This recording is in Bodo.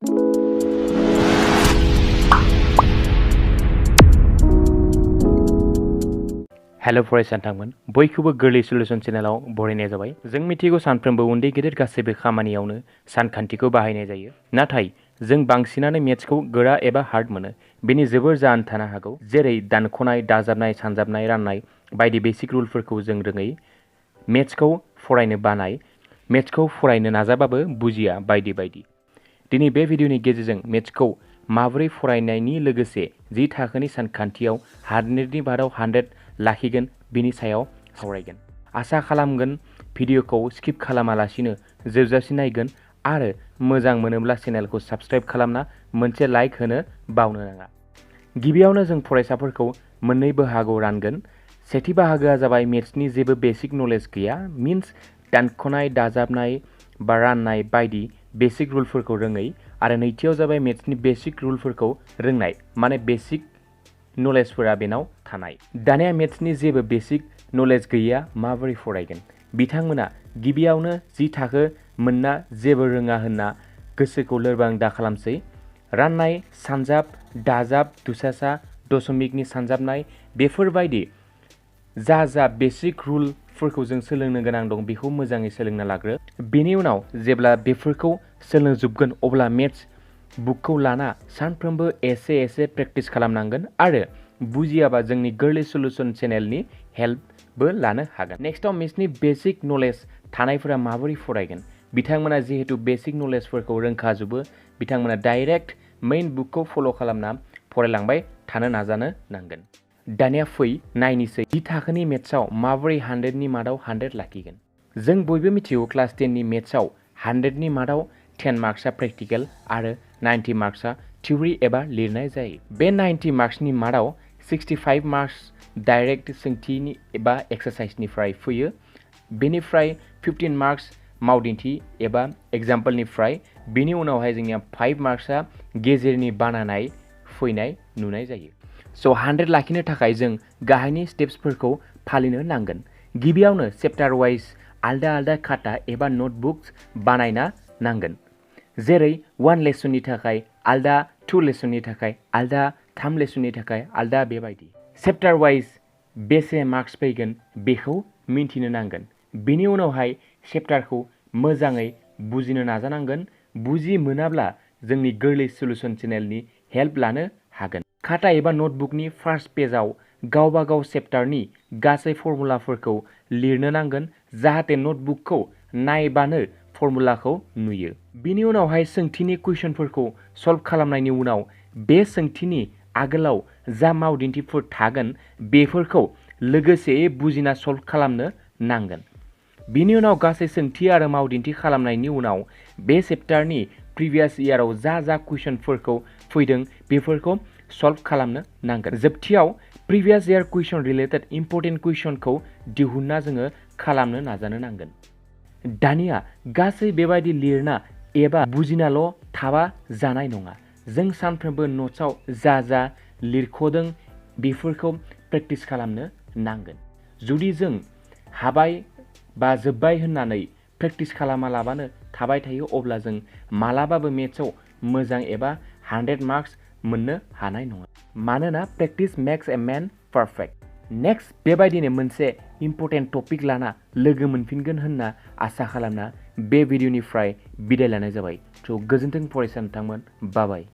हेलो फरायसा नोंथांमोन बयखौबो गोरलै सल्युशन चेनेलाव बरायनाय जाबाय। जों मिथिगौ सानफ्रोमबो उन्दै गेदेर गासैबो खामानियावनो सानखान्थिखौ बाहायनाय जायो। नाथाय जों बांसिनानो मेथ्सखौ गोरा एबा हार्ड मोनो। बेनि जोबोर जाहोन थानो हागौ। जेरै दानख'नाय, दाजाबनाय, सानजाबनाय, राननाय बायदि बेसिक रुलफोरखौ जों रोङै, मेथ्सखौ फरायनो बानाय, मेथ्सखौ फरायनो नाजाबाबो बुजिया बायदि बायदि। दिनै बे भिडिअनि गेजेरजों मेथ्सखौ माबोरै फरायनायनि लोगोसे 10 थाखोनि सानखान्थियाव 100नि बाराव 100 लाखिगोन बिनि सायाव सावरायगोन। आसा खालामगोन भिडिअखौ स्किप खालामालासिनो जोबजासिम नायगोन आरो मोजां मोनोब्ला चेनेलखौ साबस्क्राइब खालामना मोनसे लाइक होनो बावनो नाङा। गिबियावनो जों फरायसाफोरखौ मोननै बाहागोआव रानगोन। सेथि बाहागोआ जाबाय मेथ्सनि जेबो बेसिक नलेज गैया, मिन्स दानख'नाय, दाजाबनाय बा राननाय बायदि बेसिक रुलफोरखौ रोङै, आरो नैथियाव जाबाय मेथ्सनि बेसिक रुलफोरखौ रोंनाय, माने बेसिक नलेजफोरा बेनाव थानाय। दानिया मेथ्सनि जेबो बेसिक नलेज गैया माबोरै फरायगोन? बिथांमोना गिबियावनो 10 थाखो मोनना जेबो रोङा होनना गोसोखौ लोरबां दा खालामसै। राननाय, सानजाब, दाजाब, दुसासा, दशमिकनि सानजाबनाय बेफोरबायदि जा बेसिक रुलफोरखौ जों सोलोंनो गोनां दं बेखौ मोजाङै सोलोंना लाग्रो। बेनि उनाव जेब्ला बेफोरखौ सोलोंजोबगोन अब्ला मेथ्स बुकखौ लाना सानफ्रोमबो एसे प्रेक्टिस खालामनांगोन आरो बुजियाबा जोंनि गोरलै सल्युशन चेनेलनि हेल्पबो लानो हागोन। नेक्स्टआव मेथ्सनि बेसिक नलेज थानायफोरा माबोरै फरायगोन? बिथांमोना जिहेतु बेसिक नलेजफोरखौ रोंखाजोबो, बिथांमोना डाइरेक्ट मेइन बुकखौ फल' खालामना फरायलांबाय थानो नाजानो नांगोन। दानिया फै नायनोसै 10 थाखोनि मेथ्सआव माबोरै 100नि मादाव 100 लाखिगोन। जों बयबो मिथिगौ क्लास 10नि मेथ्सआव 100नि मादाव 10 मार्क्सआ प्रेक्टिकेल आरो 90 मार्क्सआ थिउरि एबा लिरनाय जायो। बे 90 मार्क्सनि मादाव 65 मार्क्स डाइरेक्ट सोंथिनि एबा एक्सारसाइसनिफ्राय फैयो। बेनिफ्राय 15 मार्क्स मावदिन्थि एबा एग्जाम्पलनिफ्राय, बेनि उनावहाय जोंनिया 5 मार्क्सआ गेजेरनि बानायनाय फैनाय नुनाय जायो। स' 100 लाखिनो थाखाय जों गाहायनि स्टेप्सफोरखौ फालिनो नांगोन। गिबियावनो चेप्टार वाइज आलदा आलदा खाता एबा नटबुक्स बानायना नांगोन। जेरै 1 लेसननि थाखाय आलदा, 2 लेसननि थाखाय आलदा, 3 लेसननि थाखाय आलदा बेबायदि। चेप्टार वाइज बेसे मार्क्स फैगोन बेखौ मिन्थिनो नांगोन। बेनि उनावहाय चेप्टारखौ मोजाङै बुजिनो नाजानांगोन। बुजि मोनाब्ला जोंनि गोरलै सल्युशन चेनेलनि हेल्प लानो हागोन। खाता एबा नटबुकनि फार्स्ट पेजाव गावबा गाव चेप्टारनि गासै फर्मुलाफोरखौ लिरनो नांगोन, जाहाथे नटबुकखौ नायबानो फर्मुलाखौ नुयो। बिनि उनावहाय सोंथिनि कुइसनफोरखौ सल्भ खालामनायनि उनाव बे सोंथिनि आगोलाव जा मावदिन्थिफोर थागोन बेफोरखौ लोगोसेयै बुजिना सल्भ खालामनो नांगोन। बिनि उनाव गासै सोंथि आरो मावदिन्थि खालामनायनि उनाव बे चेप्टारनि प्रिभियास इयाराव जा कुइसनफोरखौ फैदों बेफोरखौ सल्भ खालामनो नांगोन। जोबथियाव प्रिभियास इयार कुइसन रिलेटेड इम्पर्टेन्ट कुइसनखौ दिहुनना जोङो खालामनो नाजानो नांगोन। दानिया गासै बेबायदि लिरना एबा बुजिनाल' थाबा जानाय नङा। जों सानफ्रोमबो न'ट्सआव जा लिरख'दों बेफोरखौ प्रेक्टिस खालामनो नांगोन। जुदि जों हाबाय बा जोब्बाय होननानै प्रेक्टिस खालामालाबानो थाबाय थायो अब्ला जों मालाबाबो मेथ्सआव मोजां एबा 100 मार्क्स मोननो हानाय नङा। मानोना practice makes a main perfect. Next बेबायदिनो मोनसे इम्पर्टेन्ट टपिक लाना लोगो मोनफिनगोन होनना आसा खालामना बे भिडिअनिफ्राय बिदाय लानाय जाबाय। स' गोजोन्थों फरायसा नोंथांमोन, बाय।